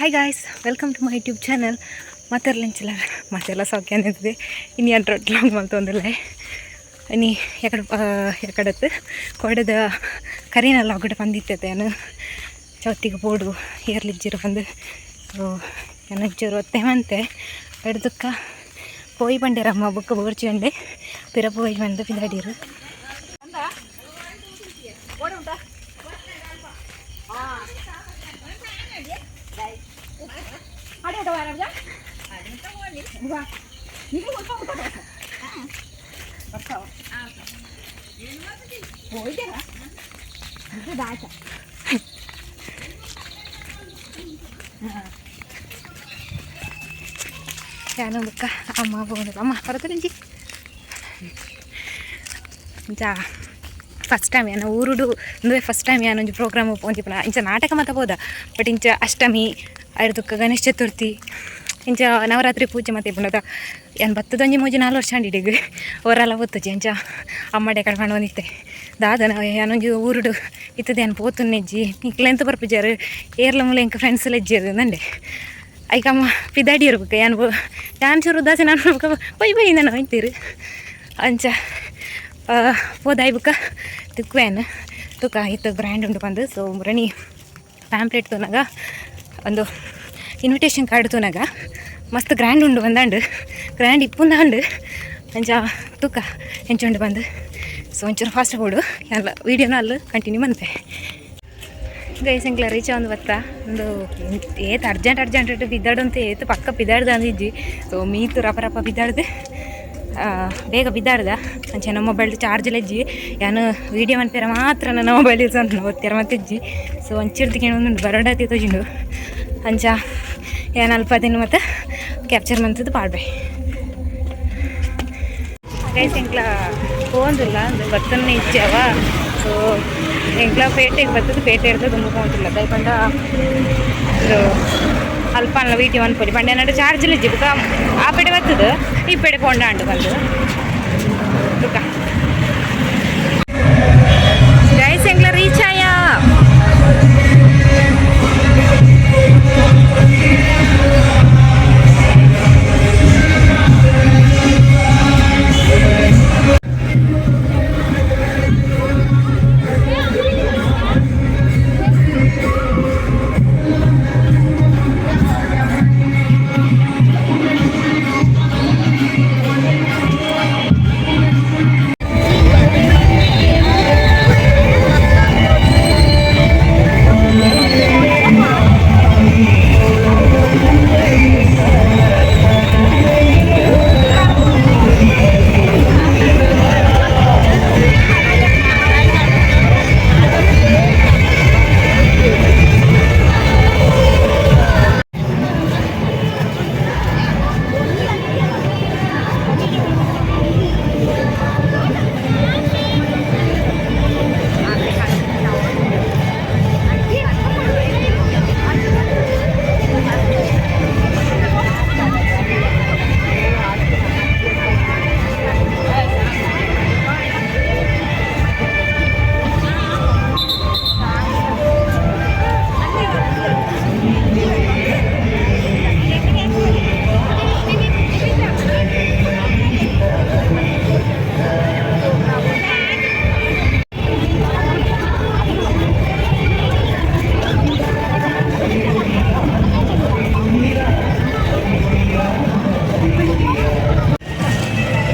Hi guys, welcome to my YouTube channel. ಮಾತೆರ್ಲೆಂಚಿಲ್ಲ ಮಾತೆಲ್ಲ ಸೌಖ್ಯ ಇನಿ ಅಂಟ್ರೊಟ್ಲ ಮಲ್ತೊಂದುಲ್ಲೆ. ಇನಿ ಎಕಡೆ ಎಕಡತ್ತು ಕೊಡದ ಕರಿನಲ್ಲ ಒಗಡ ಬಂದಿತ್ತತೆ. ಏನು ಚೌತಿಗೆ ಬೋಡು ಏರ್ಲಿಜ್ಜಿರು ಬಂದು. ಸೊ ಏನಂಚೂರು ಒತ್ತೆ ಮಂತೆ ಎಡ್ದುಕ್ಕ ಪೋಯಿ ಬಂಡೇರಮ್ಮ ಬುಕ್ಕ ಬೋರ್ಚುಂಡೆ ಪಿರ ಪೋಯಿ ಬಂದು ಪಿದಾಡಿರು. ಯಾನು ಬುಕ್ಕ ಅಮ್ಮ പോകുന്നത് ಅಮ್ಮ ಹೊರತಂಜಿ. ಇಂಚ ಫಸ್ಟ್ ಟೈಮ್ ಯಾನ ಊರುಡು ಇಂದುವೆ ಫಸ್ಟ್ ಟೈಮ್ ಯಾನೊಂಜಿ ಪ್ರೋಗ್ರಾಮ್ ಪೋಂತಿಪ್ಪುನ. ಇಂಚ ನಾಟಕ ಮಾತ ಪೋದ, ಬಟ್ ಇಂಚ ಅಷ್ಟಮಿ ಐರ್ದುಕ್ಕ ಗಣೇಶ ಚತುರ್ಥಿ ಇಂಚ ನವರಾತ್ರಿ ಪೂಜೆ ಮತ್ತೆ ಇಪ್ಪುಂಡದ. ಯಾನ್ ಬತ್ತದೊಂಜಿ ಮೂಜಿ ನಾಲ್ ವರ್ಷ ಅಂಡಿಡಿಗ್ ಒರಲ ಪೊತ್ತುಜಿ. ಅಂಚ ಅಮ್ಮಡೆ ಕಡೆ ಬಂದಿತ್ತೆ ದಾದನ ಯಾನೊಂಜಿ ಊರುಡು ಇತ್ತದ ಯಾನ್ ಪೋತುನ್ನೆಜ್ಜಿ, ನಿಕ್ಲೆಂತ ಬರ್ಪುಜಾರು, ಏರ್ಲ ಮೂಲ ಎಂಕ್ ಫ್ರೆಂಡ್ಸ್ ಇಜ್ಜೆರ್ ನಂಡೆ. ಐಕಮ್ಮ ಪಿದಾಡಿಯರು ಬುಕ್ಕ ಯಾನ್ ಯಾನ್ ಚೂರು ಉದಾಸೀನ ಬುಕ್ಕ ಪೊಯ್ ಪೊಯ್ ನಾನು ಹೋಯ್ತೀರು. ಅಂಚ ಪೋದಾಯ್ ಬುಕ್ಕ ತಿಕ್ವೇನ್ ತುಕ ಇತ್ತು ಗ್ರ್ಯಾಂಡ್ ಉಂಡು ಬಂದು. ಸೊ ಮುರಣಿ ಪ್ಯಾಂಪ್ಲೆಟ್ ತೂನಗ, ಒಂದು ಇನ್ವಿಟೇಷನ್ ಕಾರ್ಡ್ ತೂನಗ ಮಸ್ತ್ ಗ್ರ್ಯಾಂಡ್ ಉಂಡು ಬಂದಾಂಡು, ಗ್ರ್ಯಾಂಡ್ ಇಪ್ಪುಂದಾಂಡು. ಅಂಚ ತುಕ ಎಂಚುಂಡು ಬಂದು. ಸೊ ಒಂಚೂರು ಫಾಸ್ಟ್ ಬೋಡು ಎಲ್ಲ ವೀಡಿಯೋನ ಅಲ್ಲಿ ಕಂಟಿನ್ಯೂ ಬಂತೆ. ಗೈಸ್, ಎಂಕ್ಲ ರೀಚ್ ಒಂದು ಬತ್ತ. ಒಂದು ಏತ್ ಅರ್ಜೆಂಟ್ ಅರ್ಜೆಂಟ್ ಬಿದ್ದಾಡಂತ ಏತ್ ಪಕ್ಕ ಬಿದ್ದಾಡ್ದ ಅಂದಿಜ್ಜಿ. ಸೊ ಮೀತು ರಪ ರಪ ಬಿದ್ದಾಡ್ದು, ಬೇಗ ಬಿದ್ದಾಡ್ದ. ಅಂಚೆ ನಮ್ಮ ಮೊಬೈಲ್ ಚಾರ್ಜ್ ಇಜ್ಜಿ. ಯಾನು ವೀಡಿಯೋ ಮನ್ಪೆರ ಮಾತ್ರ ನನ್ನ ಮೊಬೈಲ್ ಯೂಸ್ ಅಂತ ಒತ್ತೆರ ಮತ್ತಿಜ್ಜಿ. ಸೊ ಒಂಚಿರ್ದಿಗೆ ಒಂದು ಬರೋಡಾತಿ ತೋಜಿಂಡು. ಅಂಚ ಏನು ಅಲ್ಪ ದಿನ ಮತ್ತು ಕ್ಯಾಪ್ಚರ್ ಮಂತದ್ದು ಪಾಡ್ಬೆ. ಗೈಸ್, ಎಂಕ್ಲ ಪೋಂದಿಲ್ಲ ಒಂದು ಬತ್ತನ್ನೇ ಇಚ್ಛವ. ಸೊ ಎಂಕ್ಲ ಪೇಟೆಗೆ ಬತ್ತದ, ಪೇಟೆ ಇರ್ತದೆ ತುಂಬ ಪೋಂತಿಲ್ಲ. ದಯಪಂಡ ಇದು ಅಲ್ಪ ಅಲ್ಲ ವೀಟಿ ಮನ್ಪೊಲಿ ಪಂಡ ಏನಾದ್ರು ಚಾರ್ಜ್ ಇಜ್ಜಿ. ಬುಕ್ಕ ಆ ಪೇಟೆ ಬತ್ತದ, ಈ ಪೇಟೆ ಪೋಂಡ ಅಂಡು ಬಂದು ತುಕ. ಗೈಸ್, ಎಂಕ್ಲ ರೀಚ್ ಆಯ.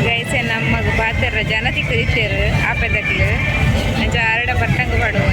ಗೈಸೆ, ನಮ್ಮಗ ಪಾತೆರ ಜನ ತಿಕ್ಕದಿತ್ತೇರು ಆಪೆದಕ್ಲು. ಅಂಚ ಆರಡ ಪಟ್ಟಂಗ ಪಾಡು.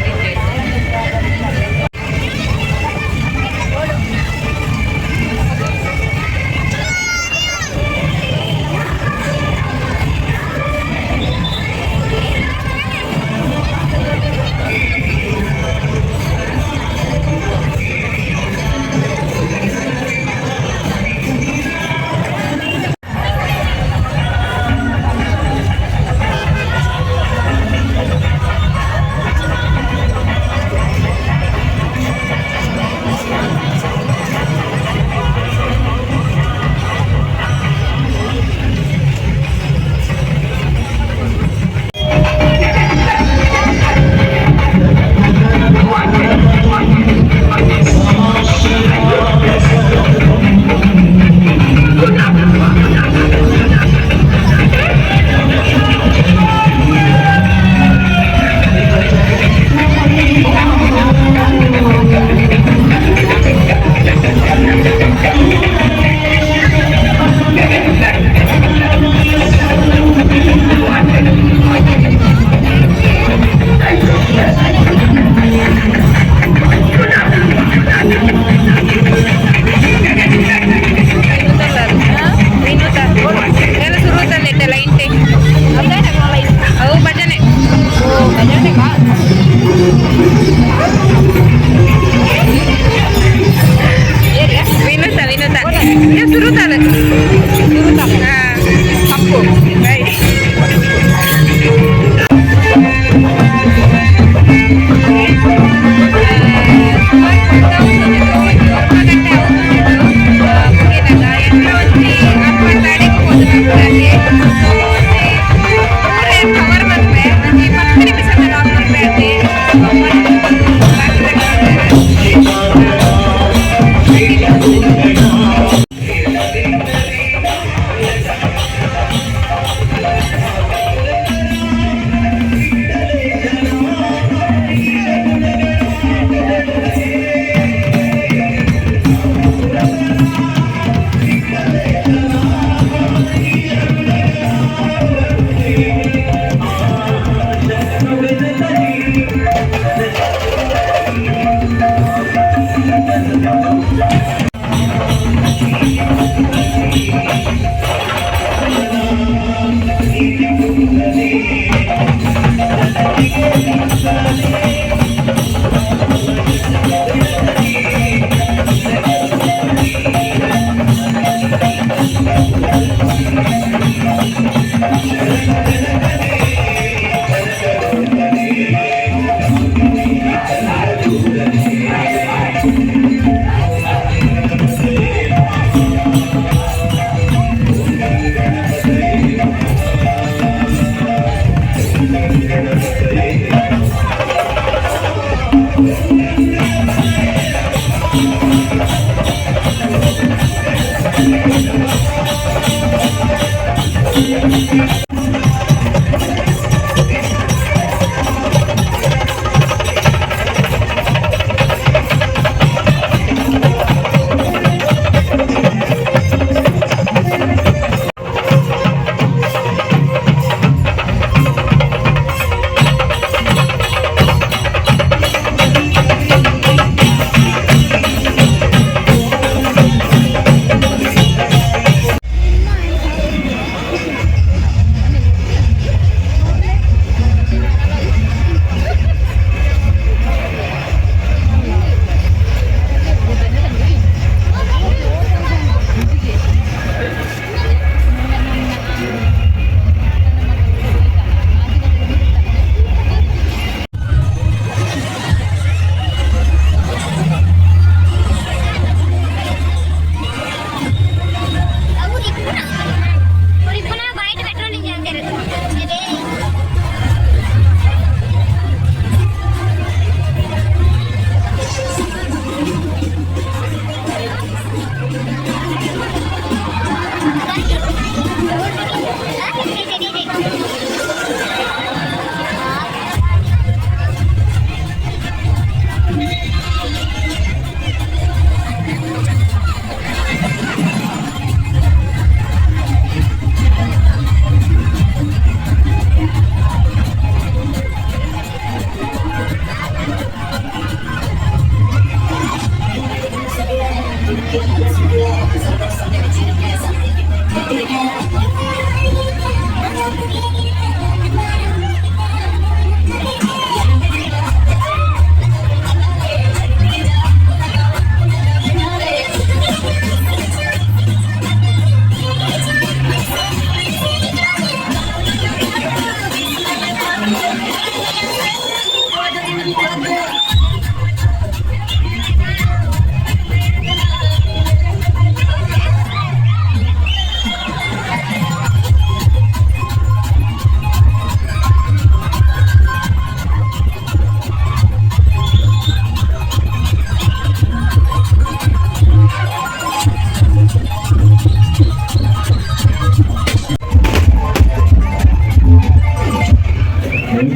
ವಿನುತ ವಿನುತ ಸುರುತಾನ ತಪ್ಪು.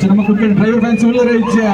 ನಮ್ಮ ಕುಕ್ಕಡ್ ಡ್ರೈವರ್ ಫ್ಯಾನ್ಸ್ ಉಳ್ಳರ ಇಚ್ಛೆ.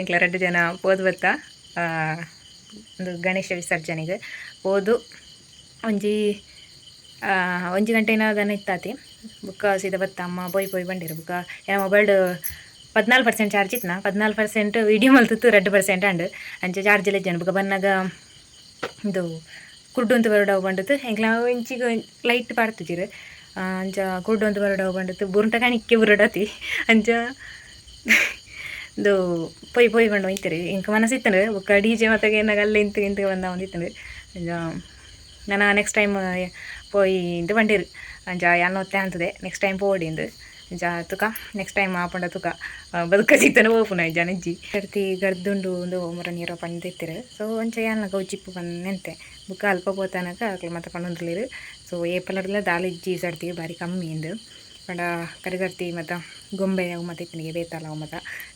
ಎಂಕ್ಲ ರಡ್ಡ್ ಜನ ಪೋದು ಬತ್ತ. ಉಂದು ಗಣೇಶ ವಿಸರ್ಜನೆಗ್ ಪೋದು ಒಂಜಿ ಒಂಜಿ ಗಂಟೆನ ದಾನ ಇತ್ತಾತಿ. ಬುಕ್ಕ ಸೀದಾ ಬತ್ತ. ಅಮ್ಮ ಪೋಯಿ ಪೋಯಿ ಬಂಡಿರು. ಬುಕ್ಕ ಎನ್ನ ಮೊಬೈಲ್ಡ್ 14% ಚಾರ್ಜ್ ಇತ್ನ. 14% ವೀಡಿಯೋ ಮಲ್ತಿತ್ತು, 2% ಅಂಡ್. ಅಂಚ ಚಾರ್ಜ್ ಇಜ್ಜಂಡ್. ಬುಕ್ಕ ಬನ್ನಗ ಇದು ಕುಡ್ಡೊಂತು ಬರಡವು ಬಂಡತು. ಎಂಕ್ಲ ಇಂಚಿಗ್ ಲೈಟ್ ಪಾಡ್ತುಜಿರ್. ಅಂಚ ಕುಡ್ಡೊಂತು ಬರಡವು ಬಂಡತು. ಬುರುಂಟ ಕಣಿಕ್ಕೆ ಬುರುಡತಿ. ಅಂಚ ಇದು ಪೊಯ್ ಪೊಯ್ ಪಂಡ ಒಯ್ತಿರಿ. ಎಂಕ್ ಮನಸ್ಸಿತ್ತಂಡು. ಬೊಕ್ಕ ಡಿಜೆ ಮತ್ತಗೆ ಎನ್ನಗ ಅಲ್ಲೇ ಇಂತ ಇಂತ ಬಂದ ಒಂದಿತ್ತಂಡು. ಅಂಚ ನನ ನೆಕ್ಸ್ಟ್ ಟೈಮ್ ಪೋಯಿ ಇಂದು ಬಂಡಿರು. ಅಂಚ ಯಾನ್ ಒತ್ತೆ ಅಂತದೆ ನೆಕ್ಸ್ಟ್ ಟೈಮ್ ಪೋವೊಡಿಂದು. ಅಂಚ ತುಕ ನೆಕ್ಸ್ಟ್ ಟೈಮ್ ಆಪುಂಡ ತುಕ. ಬದುಕ ಸಿತ್ತನ ಪೋಪುನ ಜನ ಇಜ್ಜಿ. ಸರ್ತಿ ಗರ್ದುಂಡು ಉಂದು ಮುರ ನೀರೋ ಪಂಡಿತ್ತಿರು. ಸೊ ಅಂಚ ಯಾನ್ ಗೌಜಿಪ್ಪು ಪಂದ್ ಬುಕ್ಕ ಅಲ್ಪ ಪೋತನಕ ಅಕ್ಲು ಮಾತ ಪಂಡೊಂದುಲ್ಲೆರ್. ಸೊ ಏಪಲರ್ಲ ದಾಲ ಇಜ್ಜಿ, ಈ ಸರ್ತಿ ಬಾರಿ ಕಮ್ಮಿ ಇಂದು. ಪಂಡ ಕರಿ ಸರ್ತಿ ಮತ ಗೊಂಬೆ ಅವು ಮತ ಇತ್ತಿನಿಗೆ, ಬೇತಾಲ ಅವು ಮತ.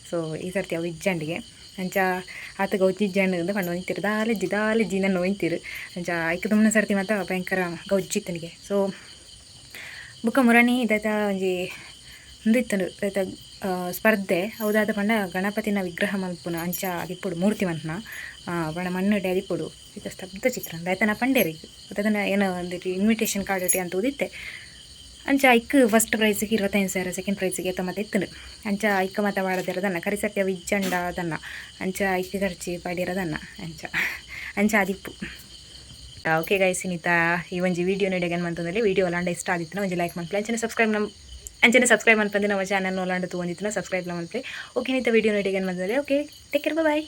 ಸೊ ಈ ಸರ್ತಿ ಅವು ಇಜ್ಜಂಡಿಗೆ. ಅಂಚ ಆತ್ ಗೌಜಿ ಇಜ್ಜಂಡ್ ಇಂದ್ ಪಂಡೊಂದಿತ್ತೆರ್. ದಾಲ ಇಜ್ಜಿ, ದಾಲ ಇಜ್ಜಿ ನನ್ನು ಒಯ್ತಿರು. ಅಂಚ ಐಕ್ ದುಂಬುನ ಸರ್ತಿ ಮಾತ ಭಯಂಕರ ಗೌಜಿ ಇತ್ತನಿಗೆ. ಸೊ ಬುಕ್ಕ ಮುರಣಿ ದಾದ ಒಂಜಿ ಉಂದು ಇತ್ತುಂಡು ದಾದ ಸ್ಪರ್ಧೆ. ಅವು ದಾದ ಪಂಡ ಗಣಪತಿನ ವಿಗ್ರಹ ಮಲ್ಪುನ ಅಂಚ ಆದಿಪ್ಪೊಡು, ಮೂರ್ತಿ ಮನ್ಪುನ ಪಂಡ ಮಣ್ಣುಡೆ ಆದಿಪ್ಪೊಡು. ಇತ್ತೆ ಸ್ತಬ್ಧ ಚಿತ್ರ ದಾಯ್ತನ ಪಂಡೆರ್. ದಾದನ ಏನ ಒಂದಿಟಿ ಇನ್ವಿಟೇಷನ್ ಕಾರ್ಡ್ ಇಟಿ ಅಂತ ತೂದಿತ್ತೆ. ಅಂಚ ಐಕ್ ಫಸ್ಟ್ ಪ್ರೈಸ್ಗೆ 25,000, ಸೆಕೆಂಡ್ ಪ್ರೈಸ್ಗೆ ಏತ ಮಾತ ಇತ್ತುಂಡು. ಅಂಚ ಐಕ್ ಮಾತ ಪಾಡದಿರದನ್ನ. ಕರಿ ಸರ್ತಿ ಅವು ಇಜ್ಜಂಡ ದನ್ನ. ಅಂಚ ಐಕ್ ಖರ್ಚಿ ಪಾಡಿರದನ್ನ. ಅಂಚ ಅಂಚ ಆದಿಪ್ಪು. ಓಕೆ ಗೈಸ್, ಇನಿತ ಈ ಒಂಜಿ ವಿಡಿಯೋ ನೀಡಿಗೆ ಮಂತಂದಲ್ಲಿ ವಿಡಿಯೋ ಒಲಾಂಡ ಇಷ್ಟ ಆದಿತ್ತು ಒಂಜಿ ಲೈಕ್ ಮನ್ಪುಲೆ. ಅಂಚನೆ ಸಬ್ಸ್ಕ್ರೈಬ್ ನಮ್ಮ ಅಂಚನೆ ಸಬ್ಸ್ಕ್ರೈಬ್ ಮನ್ಪಂದೆ ನಮ್ಮ ಚಾನಲ್ ಒಲಾಂಡ ತೂವೊಂದಿತ್ತಿನ ಸಬ್ಸ್ಕ್ರೈಬ್ ಮನ್ಪುಲೆ. ಓಕೆ, ಇನಿತ ವಿಡಿಯೋ ನೀಡಿಗೆ ಮಂತಂದಲ್ಲಿ. Okay, take care, bye.